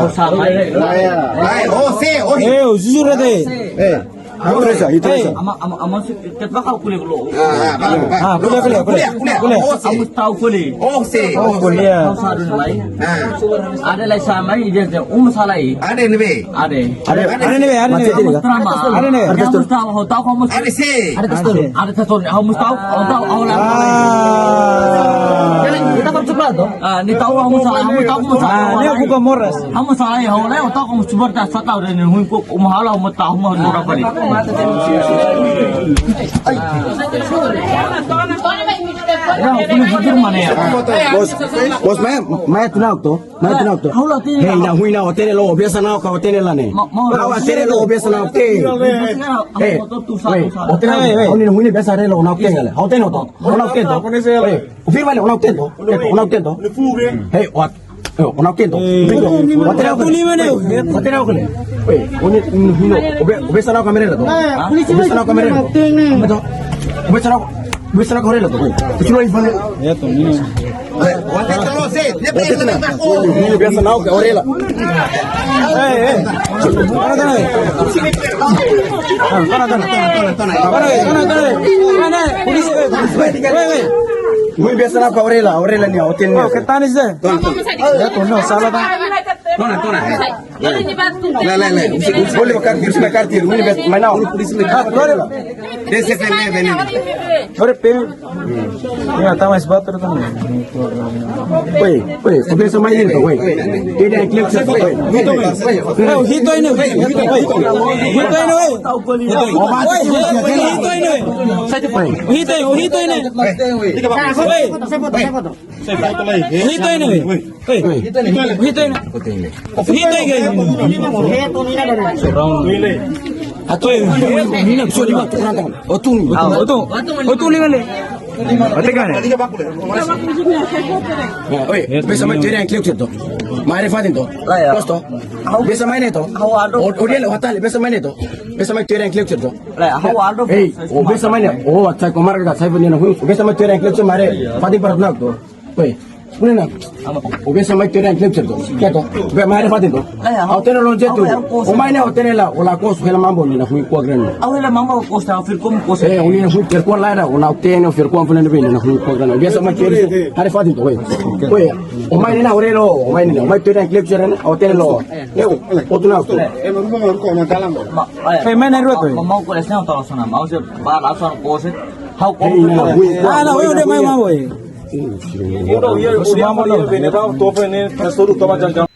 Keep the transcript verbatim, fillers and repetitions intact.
Osa mai. Ai, oh, se, oh. Eh, jujur até. Eh, itu rasa, itu rasa. Ama, ama, ama se, ket bakal kuliah dulu. Ah, ah, ah, ah. Ah, kuliah, kuliah, kuliah. Kuliah, kuliah. Oh, se. Amu tahu kuliah. Oh, se. Oh, kuliah. Tahu sadu mai. Ah. Ada lai sama ini dia, dia. Um, salah ini. Ada ini be. Ada. Ada, ada ne'ebé, ada ne'ebé. Amu trama. Ada ne'ebé. Amu tahu, tahu kamu. Ada se. Ada testur. Ada testur. Amu tahu, tahu, tahu lah. Ah. Jadi, kita kan coba tuh. Ah, ne'e tahu amu salah, amu tahu amu salah. Ah, ne'e bukan moras. Amu salah ya, ha'u la tahu amu sabar ta sata udah ne'e huin ko amu halo amu tahu amu salah balik. Ya, amu jujur mana ya? Bos, bos, mai, mai tunauk to. Mai tunauk to. Ha'u la hatene. Hei, na'ak huin na'ak hatene lo, biasa na'ak hatene la ne'e. Ma, ma, na'ak hatene lo, biasa na'ak hatene. Eh, eh, hatene, ha'u ne'e na'ak huin biasa hatene lo, na'ak hatene la. Hatene to. Na'ak hatene to. Eh, firma le, na'ak hatene to. Na'ak hatene to. Hei, wat. Eh, na'ak hatene to. Hatene to. Hatene to. Eh, hatene to. Obe, obe sana kamera la to. Obe sana kamera la to. Obe sana, obe sana kamera la to. Obe sana kamera la to. Ya to, ni. Biasa na'ak hatene la. Eh, eh. Para, para. Ah, para, para. Para, para, para. Para, para. Polisi, eh, polisi. Wei, wei. Wei, biasa na'ak hatene la, hatene la ni, hatene ni. Oh, ke tanis de. Tona, tona. Ya to, no, salah ta. Tona, tona. La, la, la. Bolu ba kartir, bolu ba kartir. Wei, biasa, mai na'ak. Ah, bolu ba. Dese pe me vene. Ore pe. Ya, tama es bater também. Oi, oi, obe sana mai ne'e to, oi. Hatene klip sa, oi. Eh, hito ini, hito ini, hito ini, oi. Oi, hito ini, oi. Hito, hito ini. Oi. Hito ini, oi. Hei, hito ini. Hito ini. Atu, mina, so di batu kurang kan. Otu. Ah, otu. Otu ni kali. Ate kan. Ya, oi, biasa mai teori yang clear to. Mai refatin to. Lah, ya. Terus to. Biasa mai ne'e to. Ha'u ado. O, o dia lewat tali, biasa mai ne'e to. Biasa mai teori yang clear to. Lah, ha'u ado. Hei, o biasa mai ne'e. O, acha komar ka sai punya na hui. Biasa mai teori yang clear to mare. Fatin para nak to. Oi, mana nak? Obe sana mai teori yang clear to. Kayak to. Be mai ada fatin to. Lah, ya. Hatene lo jetu. Ha'u hatene la, o la kos hela mambo ni na hui kuak ren. Ha'u hela mambo kos ta firkon kos. Eh, uni na hui firkon la da, o na'ak hatene firkon funa ni be ni na hui kuak ren. Biasa mai teori. Ada fatin to, oi. Oi, o mai ni na ore lo, o mai ni na, o mai teori yang clear to, hatene lo. Neu, o tu na tu. Ma, eh, mana ruat, oi. Ma, mau kau lesnya tahu sana, mau se, ba, langsung kos. Ha'u kos. Hei, na, hui. Ah, na, hui, udah mai mambo, oi. Udah, iya, udah, iya, bene, ba, tofe ne, todu toma jam-jam.